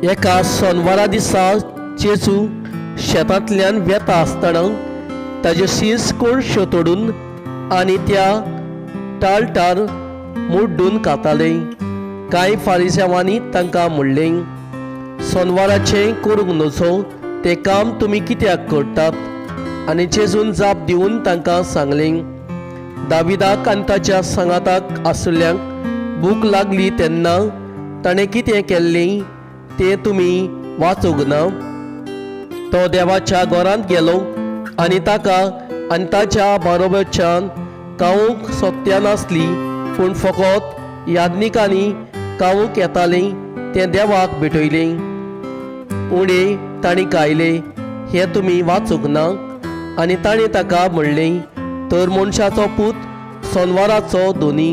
एका सोनवारा दिसा जेजू शेतांतल्यान वेता आसतना ताजे शीस कोळश्यो तोडून आनी त्या टाळटार मुड्डून खाताले. कांय फारिसांवांनी तांकां म्हणलें, सोनवाराचें करूंक नजो तें काम तुमी कित्याक करतात? आनी जेजून जाप दिवन तांकां सांगलें, दाविदाक आनी ताच्या सांगाताक आशिल्ल्यांक भूक लागली तेन्ना ताणें कितें केल्लें तें तुमी वाचूंक ना? तो देवाच्या घरांत गेलो आनी ताका आनी ताच्या बरोबरच्यान खावंक सोत्या नासली, पूण फकत याज्ञिकांनी खावंक येतालें तें देवाक भेटयलें. उणें तांणी गायलें हें तुमी वाचूंक ना? आनी ताणें ताका म्हणलें, तर मनशाचो पूत सोनवाराचो धनी.